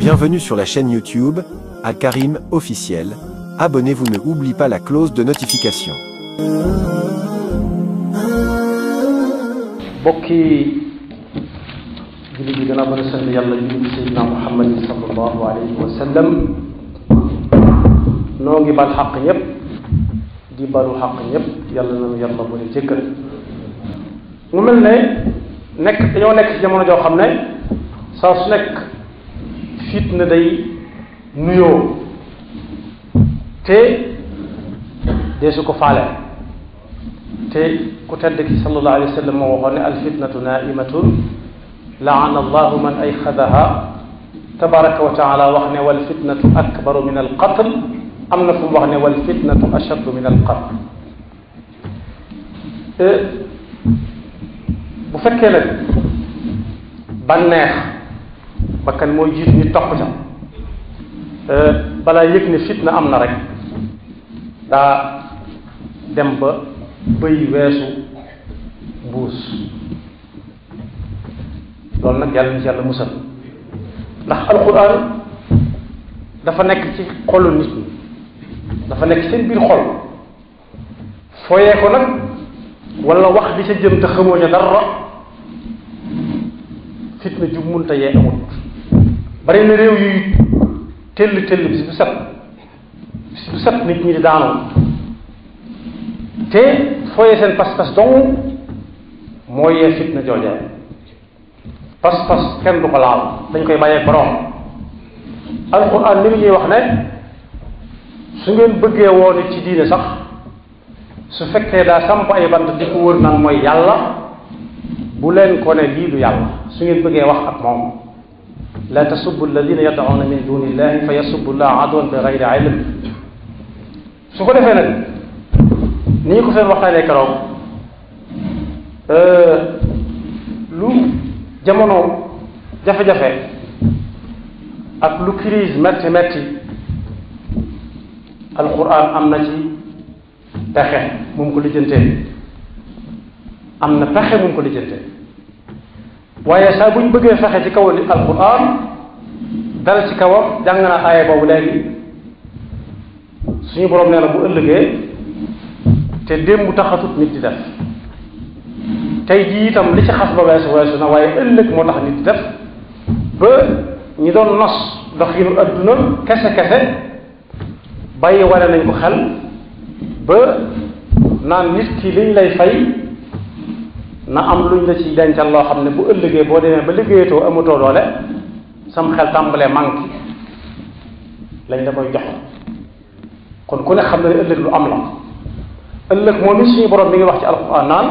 Bienvenue sur la chaîne YouTube Al-Karim officiel. Abonnez-vous, ne oubliez pas la clause de notification. bokki julli bi gën a bëri sant yàlla julli Seydina Muhammad sallallahu alayhi wa sallam noo ngi bal xaq ñëpp di balu xaq ñëpp yàlla nañu yàlla bu ne jéggal mu mel ne dañoo nekk ci jamono joo xam ne saa su nekk fitna day nuyoo te dee su ko faale te ku tedd ki sallallahu alayhi wa sallam moo waxoon ne alfitnatu naimatun laana allahu man ayxadaha tabaraka wa taala wax ne walfitnatu akbaru min alqatl am na fu mu wax ne walfitnatu ashaddu min alqatl bu fekkee nag bànneex bakkan mooy jiitu nit topp ca balaa yëg ne fitna am na rek daa dem ba bëy weesu mbuus loolu nag yàlla na ci yàlla musal ndax alquran dafa nekk ci xolu nit ñi dafa nekk seen biir xol fooyee ko nag wala wax di ca jëm te xamoo ne dara fitna ju munta yee amut bari na réew yuy tell bis bu set nit ñi di daanoo te fooyee seen pas-pas dong moo yee fitna joojee pas-pas kenn du ko laal dañ koy bàyyee borom alquran li mu ñuy wax ne su ngeen bëggee woo nit ci diine sax su fekkee daa samp ay bant di ko wër naan mooy yàlla bu leen ko ne lii du yàlla su ngeen bëggee wax ak moom la tasubbu alladina yad'una min duni illahi fa yasubbu llaha adwan bi gayri ilm su ko defee nag ni ñu ko feen waxtaanee keroog lu jamono jafe-jafe ak lu crise metti alquran am na ci pexe moom ko lijjantee am na pexe moom ko lijjantee waaye saa bu ñu bëggee fexe ci kaw alquran dal ci kawam jàng naa aaya boobu léegi suñu borom nee na bu ëllëgee te démb taxatut nit di def tey jii itam li ci xas ba weesu na waaye ëllëg moo tax nit di def ba ñi doon nos doxinu adduna kese bàyyi wane nañ ko xel ba naan nit ki liñ lay fay na am luñ la ci dencal loo xam ne bu ëllëgee boo demee ba liggéeyatoo amatoo doole sam xel tàmbalee manqué lañ la koy jox kon ku ne xam na ne ëllëg lu am la ëllëg moom it suñu borom mi ngi wax ci alquran naan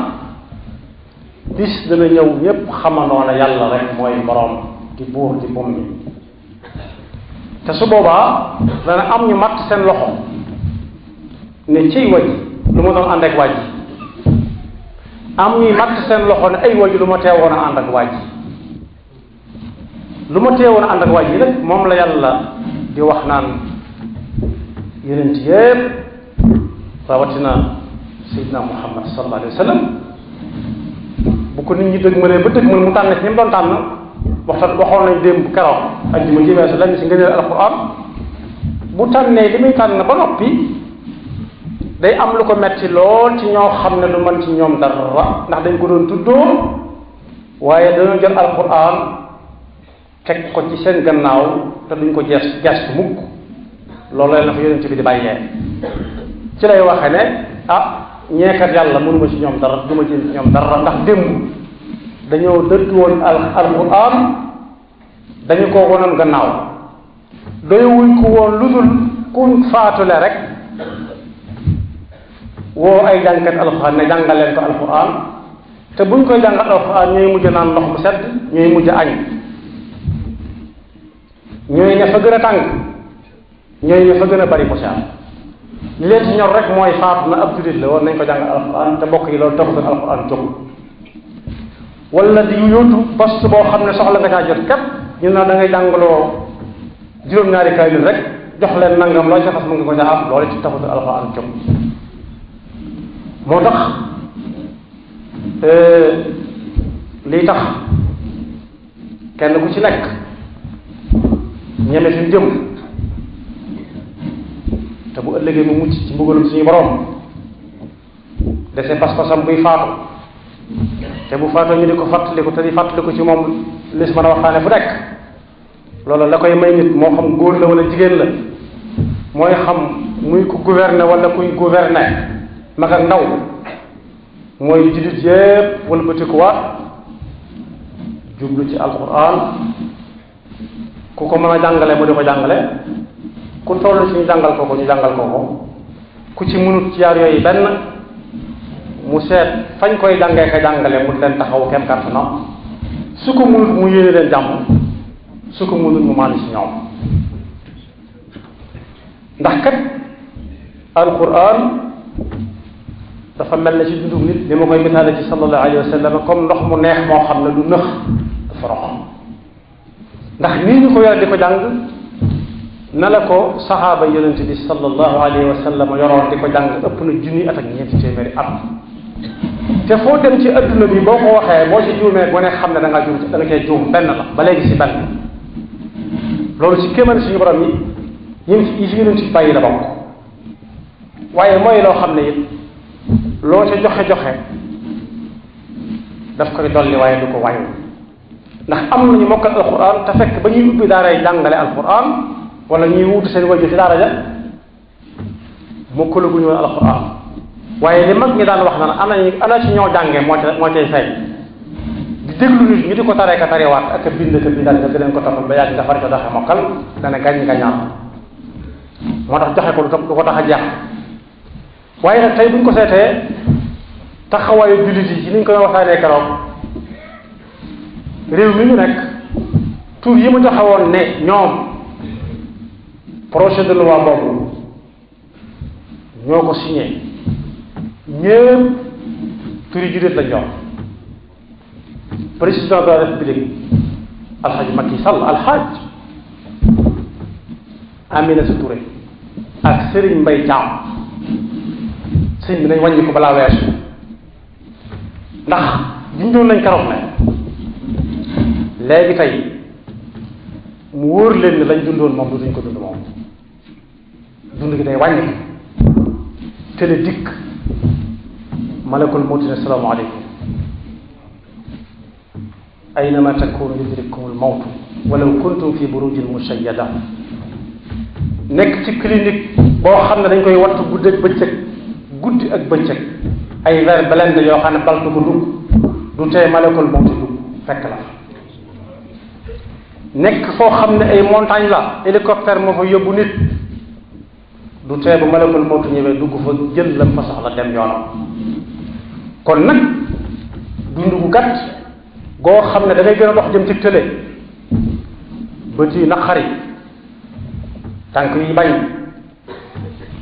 bis dana ñëw ñépp xamandoo na yàlla rek mooy borom di buur di bum ñi te su boobaa dana am ñu matt seen loxo ne ciy waj lu ma doon ànd ak wàjj am ñuy matt seen loxo ne ay waj lu ma teewoon a ànd ak wàjj lu ma teewoon a ànd ak wàjj yi nag moom la yàlla di wax naan yeneen ci yépp rawatina Seydina Muhammad sallallahu alayhi wa sallam bu ko nit ñi dëgmalee ba dëgmal mu tànn ci ñi mu doon tànn waxoon nañ démb keroog ajjuma ji weesu lañ ci ngëneel alquran bu tànnee li muy tànn ba noppi day am lu ko metti lool ci ñoo xam ne lu mën ci ñoom dara ndax dañ ko doon tuddoo waaye dañoo jël alquran teg ko ci seen gannaaw te duñ ko gestu mukk loolu la fa yonent bi di bàyyee ci lay waxe ne ñeekat yàlla mënuma ci ñoom dara duma ci ñoom dara ndax démb dañoo dëdd woon alquran dañu ko wonoon gannaaw doyowuñ ko woon lu dul kuñ faatule rek woo ay jàngkat alquran ne jàngal leen ko alquran te buñ koy jàngal alquran ñooy mujj naan ndox mu sedd ñooy mujj añ ñooy ña fa gën a tàng ñooy ña fa gën a bari poussière li leen ci ñor rek mooy faatu na ab jullit la woon nañ ko jàng alquran te bokk yi loolu taxutoon alquran jóg wala di yóotu poste boo xam ne soxla nga caa jot kat ñu ne da ngay jàngaloo juróom-ñaari kaamil rek jox leen nangam loo ca xas mën nga ko caa am loolu ci taxutoon alquran jóg moo tax lii tax kenn ku ci nekk ñeme fi mu jëm te bu ëllëgee mu mucc ci mbugalum suñu borom dese pas-pasam buy faatu te bu faatoo ñu di ko fàttaliku te di fàttaliku ci moom lis mën a waxtaane fu nekk loolu la koy may nit moo xam góor la wala jigéen la mooy xam muy ku gouverner wala kuy gouverner mag ak ndaw mooy jullit yépp wëlbatikuwaat jublu ci alquran ku ko mën a jàngale mu di ko jàngale ku toll ci ñu jàngal ko ñu jàngal ko ku ci mënut ci yaar yooyu benn mu seet fañ koy jàngee ka jàngale mu leen taxaw kem kàttanam su ko mënut mu yéene leen jàmm su ko mënut mu maanu ci ñoom ndax kat alquran dafa mel ne ci dundug nit li ma koy misaale ci sallallahu alayhi wa sallam comme ndox mu neex moo xam ne du nëx dafa rox ndax nii ñu ko yore di ko jàng na la ko saxaaba yonente bi sallallahu alayhi wa sallam yoroon di ko jàng ëpp na junni at ak ñeenti téeméeri at te foo dem ci adduna bi boo ko waxee boo ci juumee boo ne xam ne da ngaa juum da nga cee juum benn la ba léegi si benn loolu ci kéemaan suñu borom yi fi yonent ci bàyyi la bokk waaye mooy loo xam ne it loo ca joxe daf koy dolli waaye du ko wàññi ndax am nañu mokkal alquran te fekk ba ñuy ubbi daaray jàngale alquran wala ñuy wutu seen wajju ci daara ja mokkalaguñu woon alquran waaye li mag ñi daan wax naan ana ci ñoo jàngee moo cay fay di déglu nit ñi di ko taree ka tarewaat ak a bind ka bindaat nga di leen ko toppal ba yàgg nga fari ko doxe mokkal dana gàññ gañaat moo tax joxe ko du ko tax a jeex waaye nag tey buñ ko seetee taxawaayu jullit yi ci niñ koy waxtaanee keroog réew mi ñu nekk tur yi mu joxewoon ne ñoom projet de loi boobu ñoo ko signé ñëpp turi jullit lañ jox président de la république alxaaj Macky Sall alxaaj Aminata Touré ak Serigne Mbaye Thiam sëñ bi nañ wàññi ko balaa weesu ndax diñ doon nañ karoot ne léegi tey mu wóor leen ne lañ dundoon moom duñ ko dund moom dund gi day wàññi ko télé dikk malakul mawti ne salaamaaleykum aynama takunu yudrikkumul mawtu walaw kuntum fi burujin mushayyada nekk ci clinique boo xam ne dañ koy wattu guddi ak bëccëg guddi ak bëccëg ay verre blende yoo xam ne bal du ko dugg du tee malakul mawti dugg fekk la nekk foo xam ne ay montagne la hélicoptère moo fa yóbbu nit du tee bu malakul mawti ñëwee dugg fa jël lam fa soxla dem yoonam kon nag dund gu gàtt goo xam ne da ngay gën a dox jëm ci tële bët yi naqari tànk yi bañ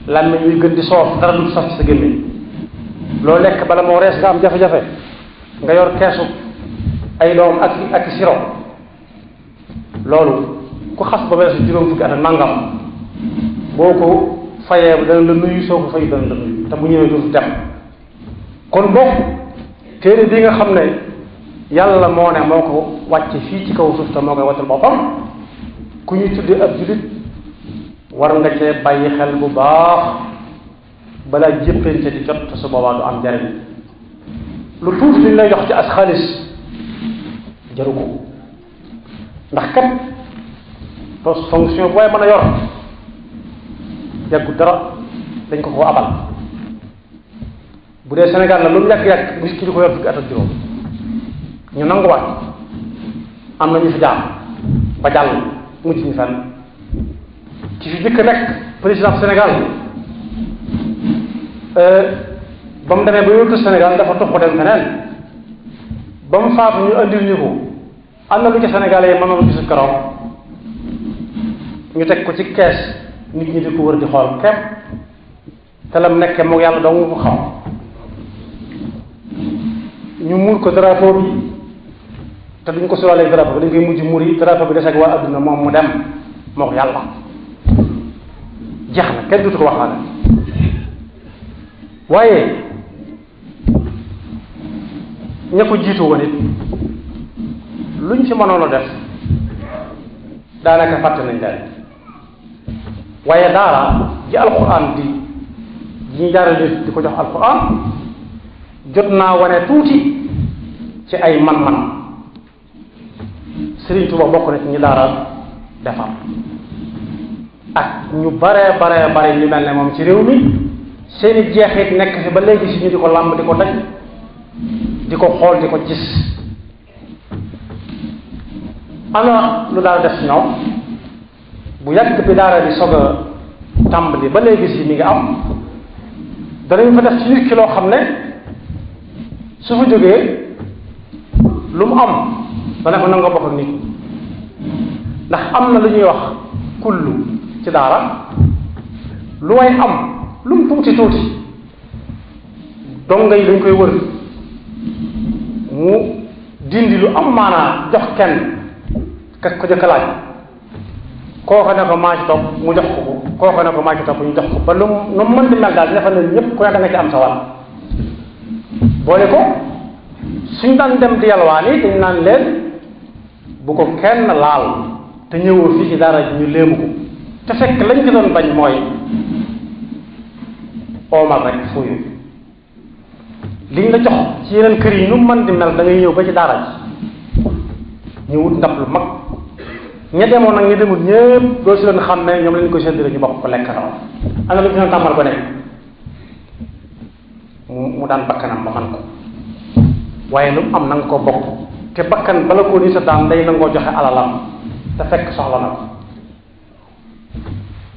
làmmiñ yi gën di soof dara du saf sa gémmiñ loo lekk bala moo rees nga am jafe-jafe nga yor keesu ay doom ak siro loolu ku xas ba weesu juróom fukki at ak nangam boo ko fayee dana la nuyu soo ko fay dana la nuyu te bu ñëwee du dem kon bokk téere bi nga xam ne yàlla moo ne moo ko wàcce fii ci kaw suuf te moo koy wattal boppam ku ñuy tuddee ab julit war nga cee bàyyi xel bu baax balaa jéppante di jot te su boobaa du am njariñ lu tuuti liñ lay jox ci as xaalis jaru ko ndax kat poste fonction bu waaye mën a yor yàggu dara dañ ko abal bu dee Sénégal la lu mu yàgg-yàgg nit ki di ko yor fukki at ak juróom ñu nanguwaat am na ñu fi jaar ba jàll mucc ñu fenn ci fi jëkk nekk président Sénégal ba mu demee ba yóbbu Sénégal dafa tox dem feneen ba mu faatu ñu andil ñu ko am na lu ci Sénégalais yi mënoon gisu keroog ñu teg ko ci kees nit ñi di ko wër di xool képp te lam nekkee moom yàlla dong nga ko xam ñu muur ko drapeau bi te duñ ko suralee drapeau bi dañ koy mujj muur yi drapeau bi des ak waa adduna moom mu dem moo ko yàlla jeex na kenn dutu ko waxaale waaye ña ko jiitu woon it luñ ci mënoon a def daanaka fàtte nañ leen waaye daara ji alquran di ñu jaarale di ko jox alquran jot naa wane tuuti ci ay man-man Sëriñ Tuuba bokk na ci ñi daara defar ak ñu bare ñu mel ne moom ci réew mi seeni jeexit nekk fi ba léegi si ñu di ko làmb di ko daj di ko xool di ko gis ana lu daal def ñoom bu yàgg bi daara di soog a tàmbali ba léegi si mi ngi am danañ fa def ci nit ki loo xam ne su fa jógee lu mu am dana ko nanga bokk ak nit ndax am na lu ñuy wax kullu ci daara lu way am lu mu tuuti donga yi dañ koy wër mu dindi lu am maanaa jox kenn ka ko jëkk laaj kooka ne ko maa ci topp mu jox ko kooka ne ko maa ci topp ñu jox ko ba lu mu mën di mel daal defe na ñëpp ku ne da nga ci am sa wàll boole ko suñ daan dem di yalwaani dañ naan leen bu ko kenn laal te ñëwoo fii ci dara ji ñu léemu ko te fekk lañ ci doon bañ mooy oomal rek fuuyu liñ la jox ci yeneen kër yi nu mën di mel da ngay ñëw ba ci daara ji ñu wut ndab lu mag ña demoon nag ña demul ñëpp doo si doon xam ne ñoom lañ ko séddale ñu bokk ko lekk raw am na lu ñu doon tàmmal ko ne mu daan bakkanam ba man ko waaye lu mu am na nga ko bokk te bakkan bala koo ni sa daan day nangoo joxe alalam te fekk soxla na ko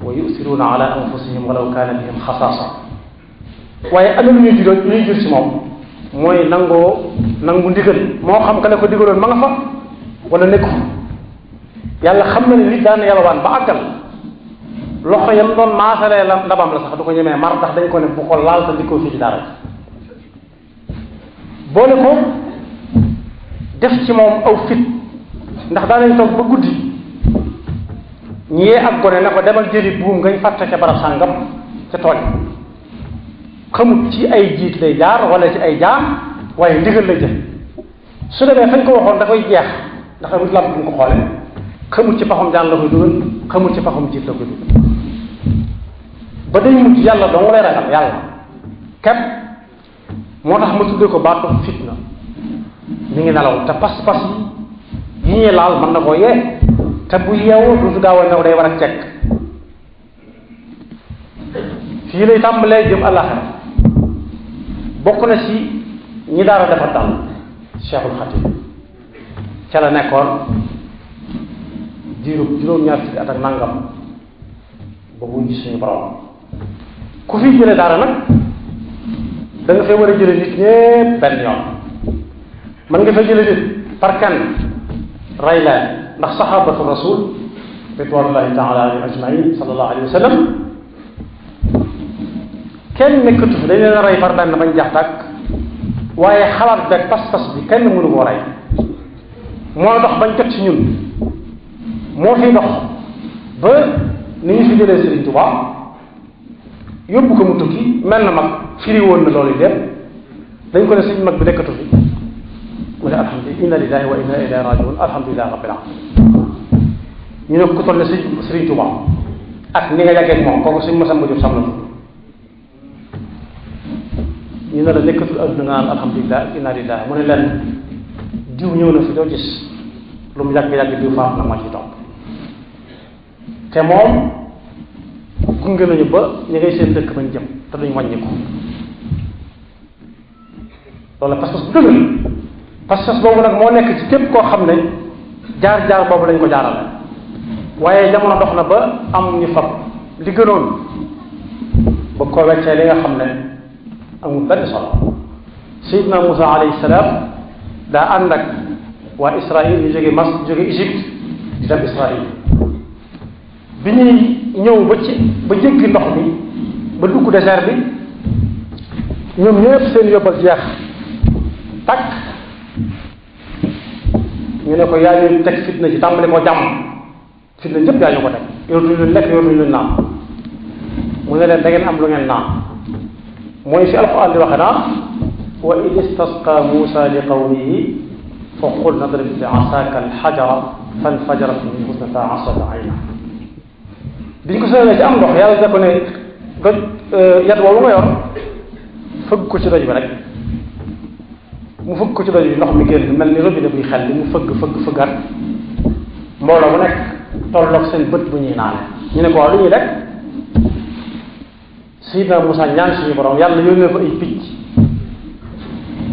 wa yusiruuna ala anfusihim walaw kaana bihim xasaasa waaye am na lu ñuy juróom lu ñuy jur si moom mooy nangu ndigal moo xam ka ne ko digaloon ma nga fa wala nekku yàlla xam na ne nit daan yalwaan ba àggal loxo yam doon maasalee la ndabam la sax du ko ñemee mar ndax dañ ko ne bu ko laal te dikkoo fii ci dara boole ko def ci moom aw fit ndax daanañ toog ba guddi ñiyee ak gone ne ko demal jëli buum ngañ fàtte ca barab sàngam ca tooñ xamut ci ay jiit lay jaar wala ci ay jaam waaye ndigal lay jël su demee fañ ko waxoon da koy jeex ndax amut làmp bu ko xoole xamut ci paxam jaan la koy dugal xamut ci paxam jiit la koy dugal ba day mujj yàlla dong lay ragal yàlla képp moo tax ma tuddee ko baatu fitna mi ngi nelaw te pas-pas yi ñuy laal mën na koo yee te bu yeewoo du fi gaaw a new day war a cekk fii lay tàmbalee jëm àllaxira bokk na ci ñi daara defar dal Cheikhul Khadim ca la nekkoon diirub juróom-ñaar fukki at ak nangam ba wuñ ci suñu borom ku fi jële daara nag da nga fay war a jële nit ñépp benn yoon mën nga fa jële nit par kenn rey leen ndax sahabatu rasul ridwanullahi taala alayhim ajmain sallallahu alayhi wa sallam kenn nekkatu fi dañ leen a rey par benn bañ jax tàkk waaye xalaat beeg pas-pas bi kenn mënu koo rey moo dox bañ jot ci ñun moo fiy dox ba ni ñu fi jëlee Sëriñ Tuubaa yóbbu ko mu tukki mel na mag firi woon na loolu lépp dañ ko ne suñ mag bi nekkatu fi mu ne alhamdulilah inna lillahi wa inna ilayhi rajiun alhamdulilah rabbil alamin ñu ne ku toll ne Sëriñ Tuubaa ak ni nga yàggee moom kooku suñ mosam ba jot sam na ñu ne la nekkatul adduna nga naan alhamdulilah inna lillahi mu ne leen diw ñëw na fi doo gis lu mu yàgg-yàgg diw faat na ma ci topp te moom gunge nañu ba ñu ngay seen dëkk bañ jëm te duñ wàññi ko loolu la pas-pas bu dëgër pas-pas boobu nag moo nekk ci képp koo xam ne jaar-jaar boobu lañ ko jaarale waaye jamono dox na ba am ñu fab li gënoon ba ko weccee li nga xam ne amul benn solo Seydina Moussa alayhi salaam daa ànd ak waa Israël ñu jóge Égypte di dem Israël bi ñuy ñëw ba jéggi ndox bi ba dugg désert bi ñoom ñëpp seen yóbbal jeex takk ñu ne ko yaa ñu teg fitna ci tàmbali ko jàmm fitna ñëpp yaa ñu ko teg yoratuñu leen lekk yoratuñu leen naan mu ne leen da ngeen am lu ngeen naan mooy fi alquran di waxe naa wa id istasqa Muusa li qawmihi fa qul nadrib bi asaaka alxajara fanfajarat minhu isnata asrata ayna biñ ko sëlee ci am ndox yàlla da ko ne goj yat woowu nga yor fëgg ko ci doj bi rek mu fëgg ko ci doj bi ndox mi génn mel ni robinet buy xel li mu fëggaat mbooloo bu nekk tolloog seen bët bu ñuy naane ñu ne ko waaw lu ñuy lekk Sayyidina Musaa ñaan suñu borom yàlla yónnee ko ay picc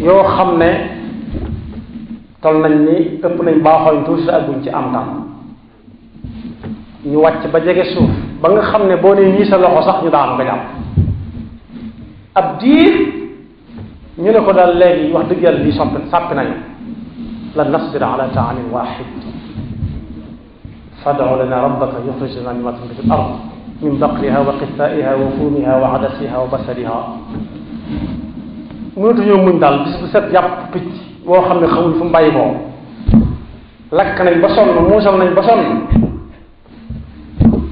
yoo xam ne toll nañ ni ëpp nañ baaxooñ tuuti sa agguñ ci am tam ñu wàcc ba jege suuf ba nga xam ne boo nee nii sa loxo sax ñu daanu nga jàpp ab diir ñu ne ko daal léegi wax dëgg yàlla lii sàppi nañu lan nasbira ala taamin waxid fad'u lana rabbaka yukhrij lana mimma tunbitu al-ard min baqliha wa qithaiha wa fuumiha wa adasiha wa basaliha mënatuñoo muñ daal bis bu set yàpp picc boo xam ne xamuñ fu mu bàyyi boo lakk nañ ba sonn muusal nañ ba sonn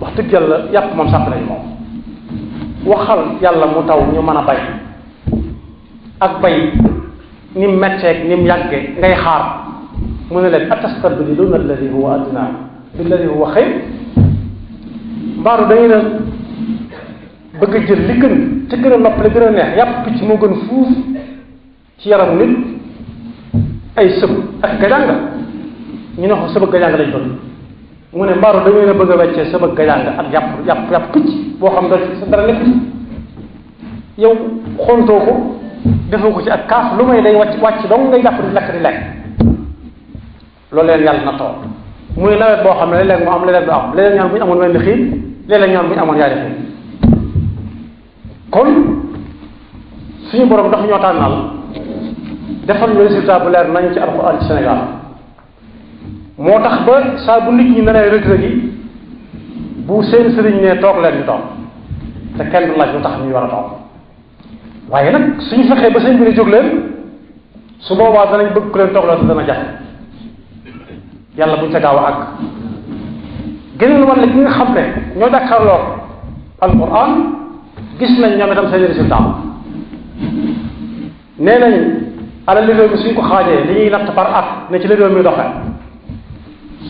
wax dëgg yàlla yàpp moom sàpp nañ moom waxal yàlla mu taw ñu mën a bay ak bay ni mu metteeg ni mu yàgge ngay xaar mu ne leen atastabdiluna alladi huwa adna billadi huwa xayr mbaaru dañuy ne bëgg a jël li gën te gën a noppale gën a neex yàpp picc moo gën fuuf ci yaramu nit ay sëb ak gajanga ñu ne ko sëb ak gajanga lañ bëgg mu ne mbaaru dañuy ne bëgg a weccee sëb ak gajanga ak yàpp picc boo xam ne sa dara nekk yow xontoo ko defoo ko ci ak kaaf lu may day wàcc dong ngay jàpp di lekk di lekk loolu leen yàlla na toog muy nawet boo xam ne léeg-léeg mu am léeg-léeg du am léeg-léeg ñaan bu ñu amoon wenn xiin léeg-léeg ñaan bu ñu amoon yaari xiin kon suñu borom dafa ñoo tànnal defal ñu résultat bu leer nañ ci alxuraan ci Sénégal moo tax ba saa bu nit ñi naree rëg-rëg yi bu seen sëriñ ne toog leen ñu toog te kenn du laaj lu tax ñuy war a toog waaye nag suñu fexee ba seen biir jóg leen su boobaa danañ bëgg ku leen toog la te dana jafe yàlla buñ sa gaaw a àgg gëneen wàll gi nga xam ne ñoo jàkkaarloo alquran gis nañ ñoom itam seen résultat nee nañ alal li réew mi suñ ko xaajee li ñuy natt par at ne ci la réew mi doxee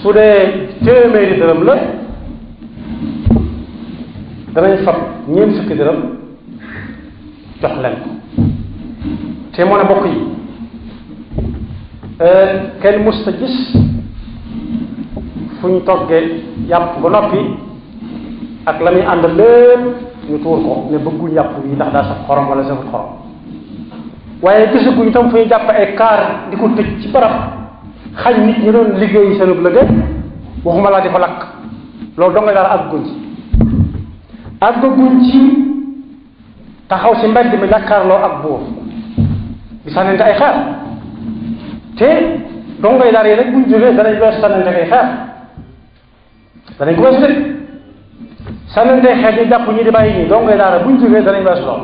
su dee téeméeri dërëm la danañ fab ñeent fukki dërëm jox leen ko te moo ne bokk yi kenn musta gis fu ñu toggee yàpp ba noppi ak la muy ànd lépp ñu tuur ko ne bëgguñ yàpp yi ndax daa saf xorom wala safut xorom waaye gisaguñ tam fu ñu jàpp ay kaar di ko tëj ci barab xañ nit ñi doon liggéey seenub liggéey waxuma laa di fa lakk loolu dong nga daal àgguñ ci taxaw ci mbedd mi jàkkaarloo ak buur di sànnante ay xeer te dongay daal yi rek buñ jógee danañ weesu sànnante ay xeer danañ ko weesu de sànnante xeer ñu jàpp ñi di bàyyi ñii dongay daal buñ jógee danañ weesu lool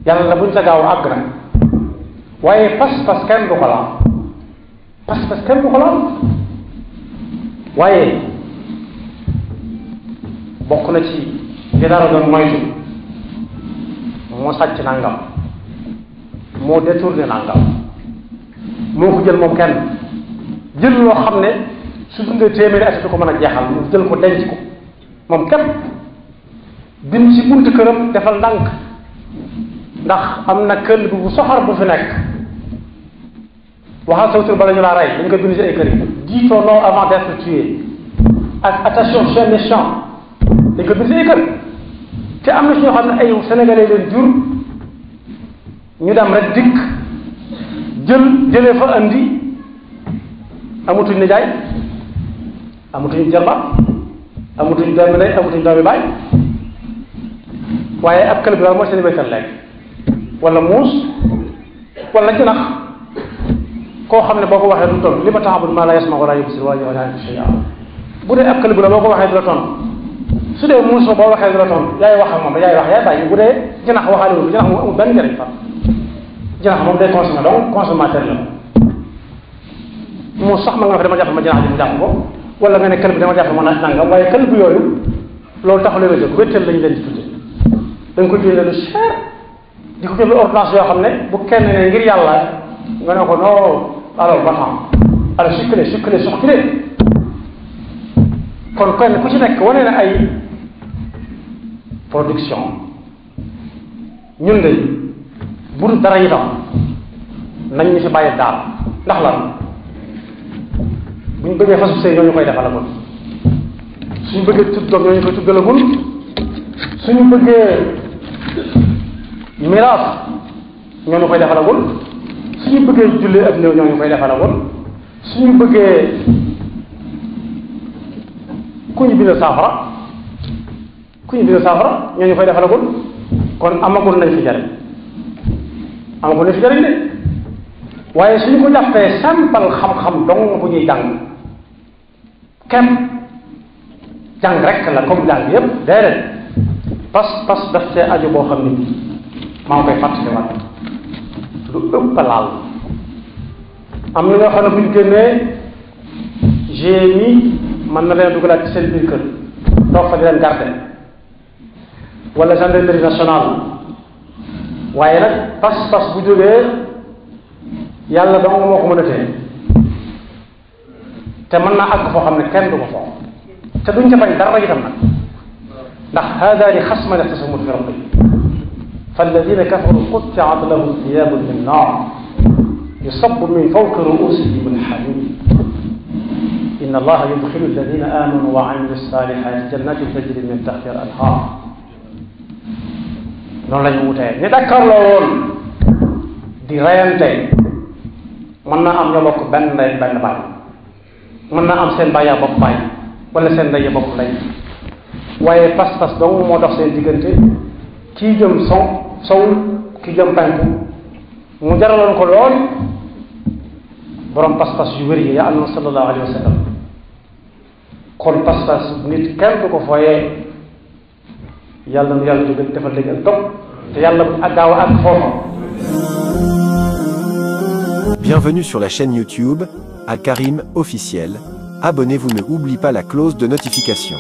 yàlla buñ sa gaaw àgg na waaye pas-pas kenn du ko laal pas-pas kenn du ko laal waaye bokk na ci li dara doon moytu moo sàcc nangam moo détourné nangam moo ko jël moom kenn jël loo xam ne su dundee téeméeri at du ko mën a jeexal mu jël ko denc ko moom képp bind ci buntu këram defal ndànk ndax am na këll bu soxor bu fi nekk waxal sa wutul bala ñu laa rey dañ ko bind ci ay kër yi dis ton nom avant d'être tué ak attention chien méchant dañ ko bind ci ay kër te am na ci ñoo xam ne ay sénégalais leen jur ñu dem rek dikk jëlee fa andi amatuñ nijaay amatuñ jarbaat amatuñ doomi ndey amatuñ doomi baay waaye ab kël bi daal mooy seen béykat lekk wala muus wala jinax koo xam ne boo ko waxee du ton li ma ta'budu ma la yasma'u wa la yubsiru wa la yughni shay'an bu dee ab kël bi la boo ko waxee du la ton su dee muus boo waxee du la ton yaay wax ak moom yaay wax yaay bàyyi bu dee jinax waxaale wu jinax moom amul benn njëriñ fa jinax moom day consommer donc consommateur la muus sax ma nga fa dama jàpp ma jinax ji mu jàpp ko wala nga ne kël bi dama jàpp ma naaj nangam waaye kël bi yooyu loolu taxu leen a jóg wéttal lañu leen di tudde dañ ko jëlee lu cher di ko jël ordonnance yoo xam ne bu kenn ne ngir yàlla nga ne ko non alors va-t'en alors circuler kon kenn ku ci nekk wane na ay production ñun de bu dul dara itam nañ ñu fi bàyyi daal ndax lan bu ñu bëggee fasu sëy ñoo ñu koy defalagul suñu bëggee tudd doom ñoo ñu koy tuddalagul suñu bëggee miraas ñoo ñu koy defalagul suñu bëggee jullee ak néew ñoo ñu koy defalagul suñu bëggee ku ñu bind saafara ñoo ñu koy defalagul kon amagul nañ fi jariñ de waaye suñu ko jàppee sampal xam-xam dong bu ñuy jàng kenn jàng rek la comme jàng yépp déedéet pas daf see aju boo xam ni maa ngi koy fàttaliwaat lu ëpp laal am na ñoo xam ne bu ñu génnee GMI mën na leen dugalaat ci seen biir kër toog fa di leen garder wala gendarmerie nationale waaye nag pas bu jógee yàlla dong moo ko mën a téye te mën naa àgg foo xam ne kenn du ko foofu te duñ ca bañ dara itam nag ndax haadaani xasman ixtasamu fi rabbi falladina kafaru quttiat lahum thiyabun min nar yusabbu min fawqi ruusihim alhamim inna allaha yudxilu alladina amanu wa amilu salihati jannatin tajri min taxtiha al anhar noonu la ñu wutee ñu dakkarloo woon di reyante mën naa am ñoo bokk benn ndey benn baay mën naa am seen baay bokk baay wala seen ndey bokk ndey waaye pas-pas dong moo dox seen diggante kii jëm sow kii jëm penku mu jaraloon ko lool borom pas-pas yu wér yi ya àndoon sallallahu alayhi wa sallam kon pas-pas nit kenn du ko fooyee yàlla nu yàlla jógal defal léegi ak topp te yàlla ak gaaw a ak foofa. Bienvenue sur la chaîne YouTube Al Karim officiel. Abonnez-vous, ne oubliez pas la cloche de notification.